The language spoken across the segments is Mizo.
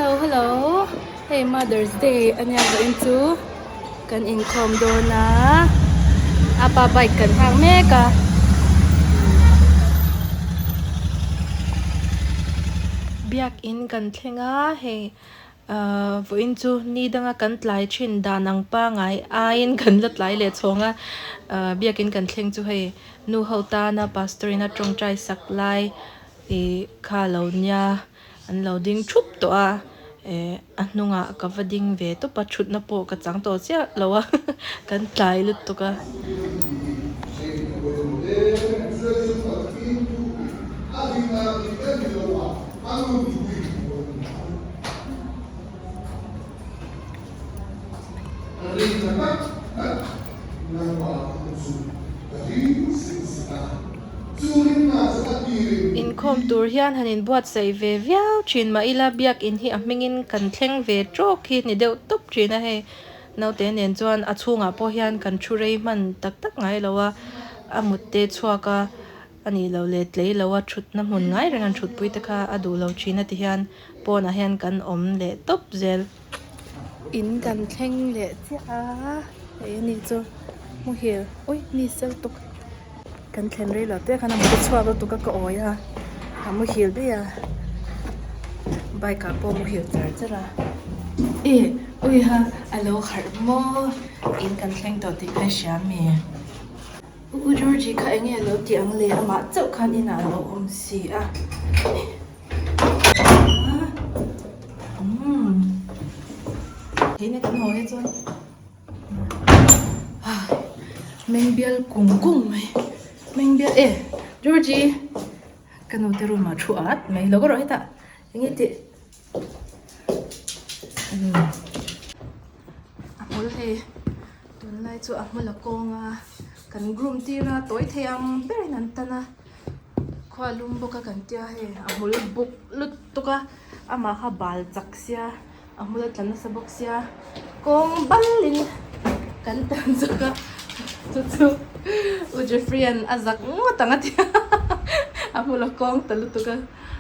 Hello hello hei mother's day a nia vawiin chu kan inkhawm dawn a a pa bike kan nghak mek a. Biakin kan thleng a hei ahh vawiin chu ni danga kan tlai thin dan ang pangai aiin kan la tlai leh chhawng a ahh biakin kan thleng chu hei nu ho tana pastor in a tawngtai sak lai ih kha lo nia. An lo ding thup tawh a eh a hnungah ka va ding ve tawp a thutna pawh ka chang tawh chiah lo a kan tlai lutuk a. Inkhawm tur hian han inbuatsaih ve viau thin mah ila biakin hi a hmingin kan thleng ve tawk hi ni deuh tawp thin a hei naute nen chuan a chhungah pawh hian kan thu rei hman tak tak ngai lo a a mut te chhuak a a nih loh leh tlei lo a thutna hmun ngai reng an thutpui te kha a duh lo thin a ti hian pawnah hian kan awm leh tawp zel. In kan thleng leh chiah a hei ani chu muhil ui ni sel tuk kan thlen rei lo te khan a mut a chhuak lutuk a ka awi a a muhil daih a bike ah pawh muhil char char a e ui ha a lo harh maw in kan thleng tawh tih kha i hria ami u Georgie kha enge a lo tih ang le amah chauh khan inah a lo awm si a. Theihna kan haw he chuan meng bial kung kung mai meng bial e Georgie ka nu te room ah thu at mai lo ka rawh hetah enge tih a hmul hei tunlai chu a hmul a kawng a kan groom tir a tawi thei ang berin an tan a. Khua lum bawk a kan tia hei a hmul buk lutuk a amah kha bal chak sia a hmul a tla nasa bawk sia kawng balin kan tan zawk a chu chu u Jeffrey an a zak ngawt ang a tia a hmul a kawng ta lutuk a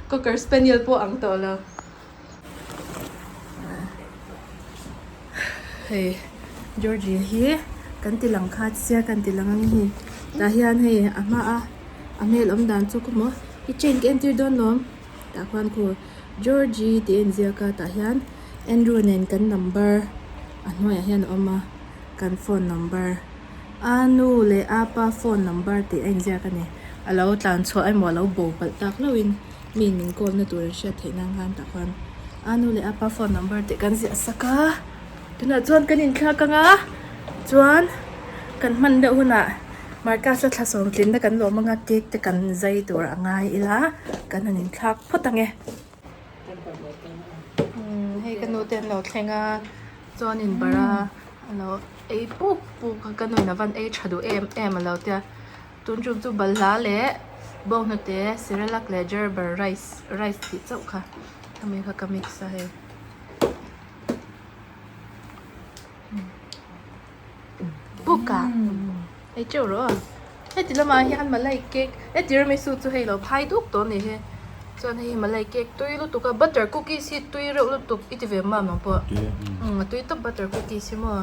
cocker spaniel pawh ang tawh lo hei Georgie hi kan ti lang kha sia kan ti lang ang hi tah hian hei a hma a a hmel awm dan chu khaw maw i chain ka entir dawn lawm tah khuan khu Georgie tih a inziak a tah hian Andrew nen kan number a hnuaiah hian a awm a kan phone number a nu leh a pa phone number tih a inziak a ni a lo tlan chhuah emaw a lo bo palh tak hlauhin. Mi min call na tur an hriat theih nan khan tah khuan a nu leh a pa phone number te kan ziah sak a tunah chuan kan inthlak ang a chuan kan hman deuh hunah Marcus a thla sawm tlinna kan lawm ang a cake te kan zai tur a ngai ila kan han inthlak phawt ang e umm hei ka nu te an lo thleng a chuan in barh a a lo ei puk puk a ka nu in a van ei tha duh em em a lo tia. Tun tum chu balhla leh bawnghnute cerelac leh gerber rice rice tih chauh kha khami kha ka mix a hei buka hei teuh rawh a heti lamah hian malai cake he tiramisu chu hei lo phai duk tawh a ni hi chuan hei hi malai cake tui lutuk a butter cookies hi tui reuh lutuk i ti ve mam ang pawh a tui tawp butter cookies hi maw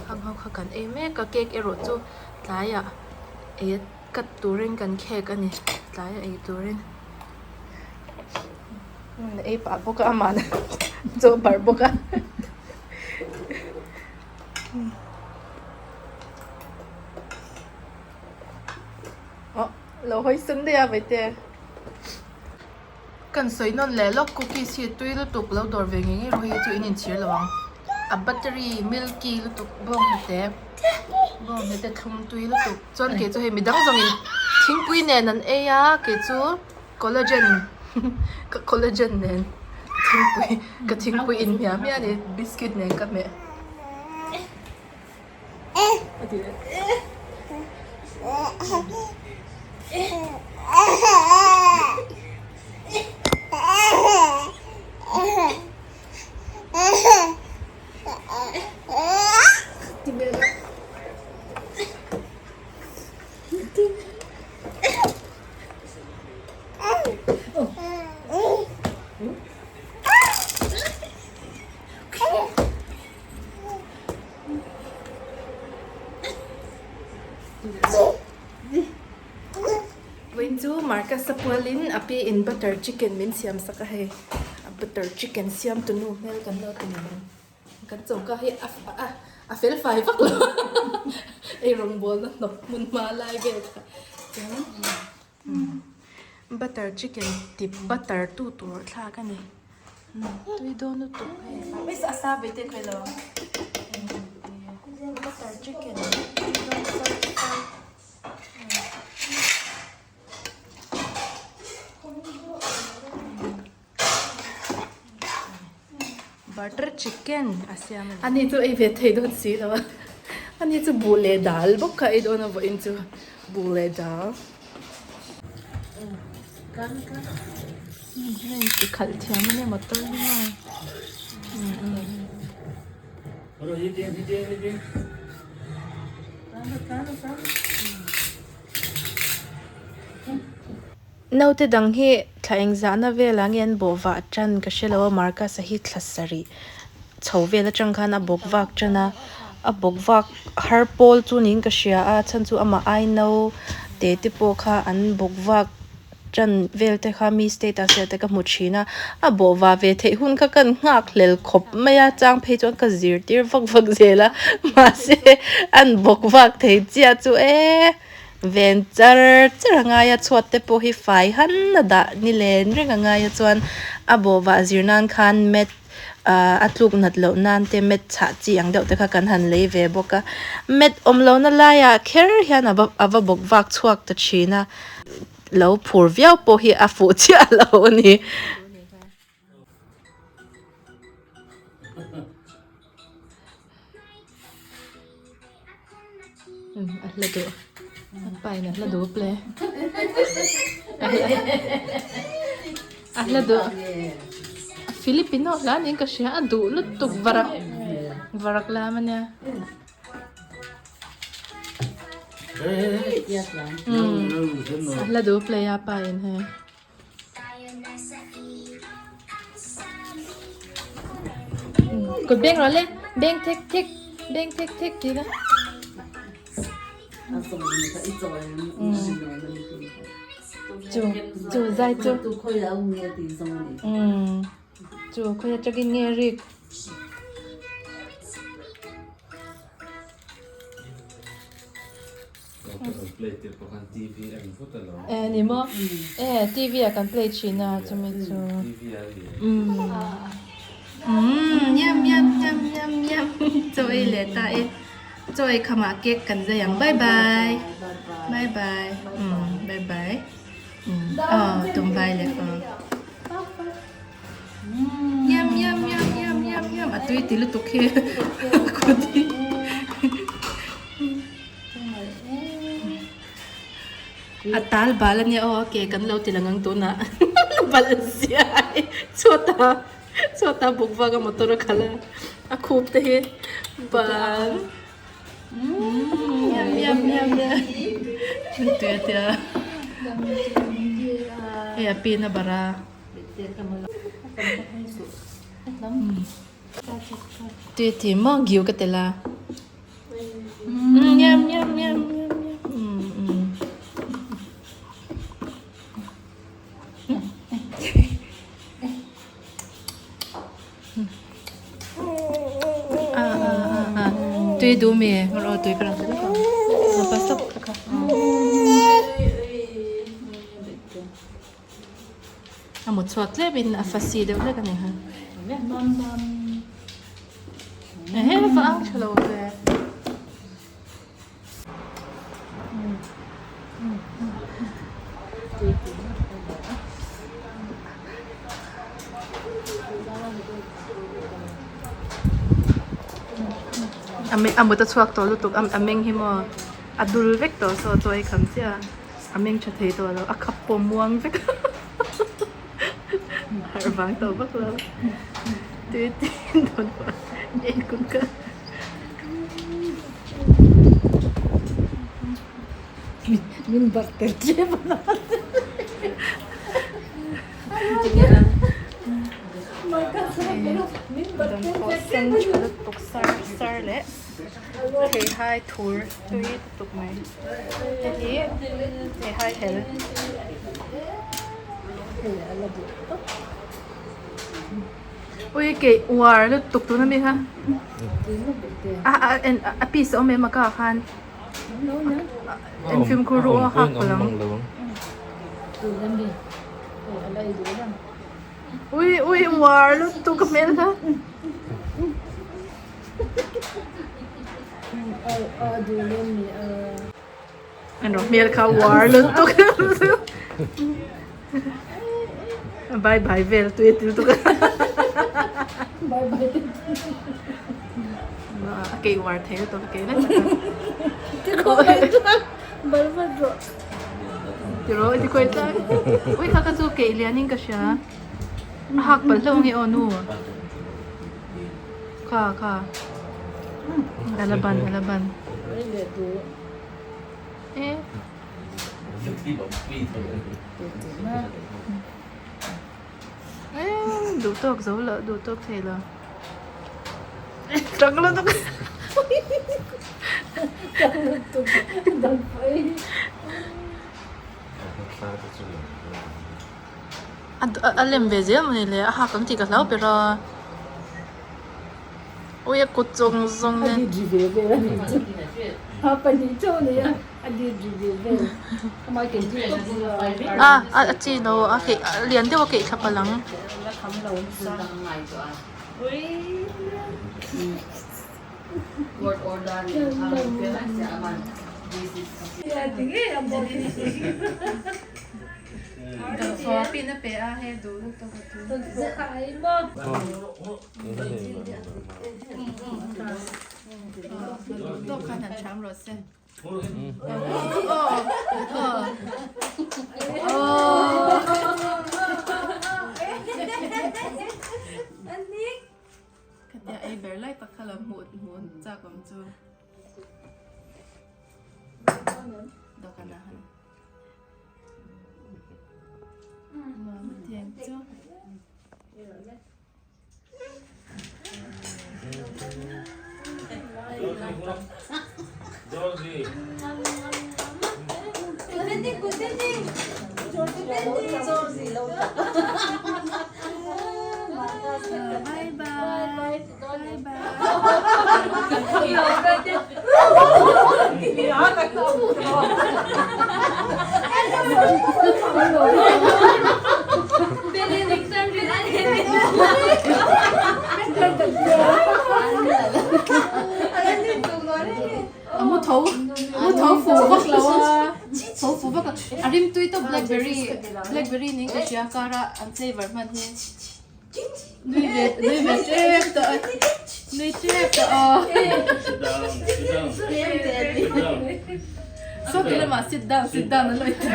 hang ho kha kan ei mek a cake erawh chu. Tlaiah ei cut turin kan khek a ni tlaiah ei turin ei pah bawk a amah chaw barh bawk a aw lo hawi sen daih a vaite kan sawi nawn leh lawk cookies hi tui lutuk lo dawr ve ngei ngei rawh hei chu in inchhir lo ang a buttery milky lutuk bawng hnute bawng hnute thlum tui lutuk chuan kei chu hei midang zawngin thingpui nen an ei a kei chu collagen ka collagen nen thingpui ka thingpui in hmiah hmiah a ni biscuit nen ka hmeh. Marcus a pualin a pi in butter chicken min siam sak a hei a butter chicken siam tu nu hmel kan lo ti mai ang kan choka hi a a a fel fai vak lo ei rawngbawlna hnawk hmun hma lai vel kha chuan butter chicken tip butter tu tur thlak a ni tui dawn lutuk hei a sa ve te khawi lo butter chicken tui dawn sar sar. Butter chicken a siam a ni. Ani chu ei ve thei dawn si lo a. Ani chu buh leh dal bawk kha ei dawn a vawiin chu buh leh dal. Hei ti khalh thiam a nia motor hi maw. Naute dang hi thla engzahna velah nge an bawh vah tan ka hre lo a Marcus-a hi thla sarih chho vel atang khan a bawk vak tan a a bawk vak har pawl chu niin ka hria a chhan chu amah ai no te te pawh kha an bawk vak Ṭan vel te kha mi status vel te ka hmu ṭhin a, a bawhva ve theih hun kha kan nghak hlel khawp mai a, chang phei chuan ka zirtir vak vak zel a, mahse an bawk vak thei chiah chu e ven char char a ngai a, chhuat te pawh hi fai han a dah ni len reng a ngai a chuan a bawhvah zir nan khan mat ahh a tluk nat loh nan te mat chhah chi ang deuh te kha kan han lei ve bawk a, mat awm lohna laiah kher hian a va a va bawk vak chhuak ta ṭhin a. Lo phur viau pawh hi a fuh chiah lo a ni. A hla duh a pa in a hla duh ple a hla duh Filipino hla niin ka hria a duh lutuk varak varak lam a nia. Hla duh play a pa in hei. Kut beng rawh le beng thek thek beng thek thek tih la. Chu chu zai chu. Chu khawi atangin nge rik. Eh ni maw eh tv ah kan play thin a chumi chu umm yum yum yum yum yum chaw ei leh ta e chaw ei khamah cake kan zai ang bye bye bye bye umm bye bye umm aw tum vai leh aw. Yum yum yum yum yum yum a tui ti lutuk hi kut hi a tal bal ania aw ke kan lo ti lang ang tunah bal zia hi chhuata chhuata buk vak a motor a khalh a a khup te hi bal yum yum yum yum tui a tia hei a pin a barh a. Tui ti maw giu ka tel a yum yum yum yum yum a a a tui duh mi rawh tui ka rawn ti lawk ang a stop ka A mut chhuak tlem in a fasi deuh hlek a ni ha. Ehe va ang tha lo ve. A mut a chhuak tawh lutuk a meng hi maw a dul vek tawh saw chaw ei kham chiah a. A meng tha thei tawh lo, a khap pawh muang vek a harh vang tawh vak lo tui tin dawn pawh en kun ka Min barh tel tep a Dawnfawh sen tha lutuk sar sar leh theihai thur tui lutuk mai hei hi theihai hel. Ui keih uar lutuk tuna mi kha a a en a piece a awm em a ka ah khan en fimkhur ru a hak palh ang. Ui ui uar lutuk a hmel kha. En rawh hmel kha uar lutuk. Bye bye vel tui a ti lutuk a. Bye bye te. A kei uar thei lutuk a kei lai tak a. Balvat rawh. Tiraw i ti kuai tlai. Ui kha ka chu keih lian in ka hria. A hak palh hlauh ange aw nu. Kha kha. A la ban a la ban. E. E duh tawk zo lo duh tawk thei lo. Tang lutuk. Tang lutuk dang pawh. A lem ve zel mawni le a hak ang tih ka hlau ber a. Ui a kut zawng zawng nen. A didri ve vel a nih chu. A pahnih chauh a nia a didri ve vel. A a chi lo a keih a lian deuh a keih thla palh ang. Khatia ei ber lai tak kha lo hmuh hmuh chak awm chu dawhkan ah han nuam a tiang chu. Bye bye bye bye. A mu tho mu tho fu vak lo a tho fu vak a a rim tui tawp blackberry blackberry ning ka hria kara an flavour hman hi nui ve nui ve tep tawh a nui tep tawh aw saw ti lamah sit down sit down an lo inti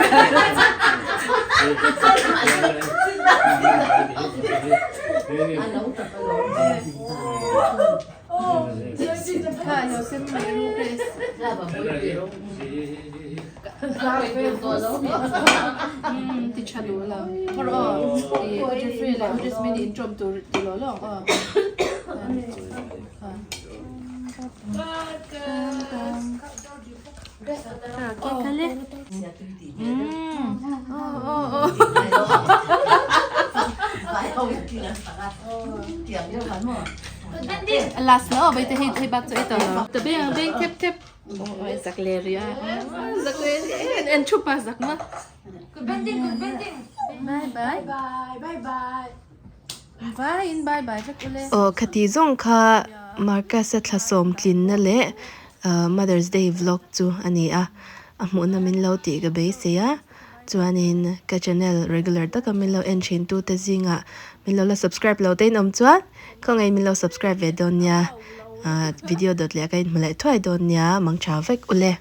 Kha lo sem mai ru Grace. Umm ti tha duh lo. Phawrh aw i Jeffrey leh Jasmine in tawm tur ti lo lo ang aw. Last no bai te hei hei bak chu ei tawh lo. Ta beng beng thep thep. Oi zak le ri a. Zak le en en thup a zak ma. Bye bye. Bye bye. Vai in bye bye vek ule. Aw khati zawng kha Marcus-a thlasawm tlinna leh Mother's Day vlog chu a ni a, a hmuhna min lo tih ka beisei a, chuanin ka channel regular taka min lo en thin tute zingah min lo la subscribe lo te in awm chuan khawngaih min lo subscribe ve dawn nia, video dawt leh ka inhmu leh thuai dawn nia, mangtha vek ule.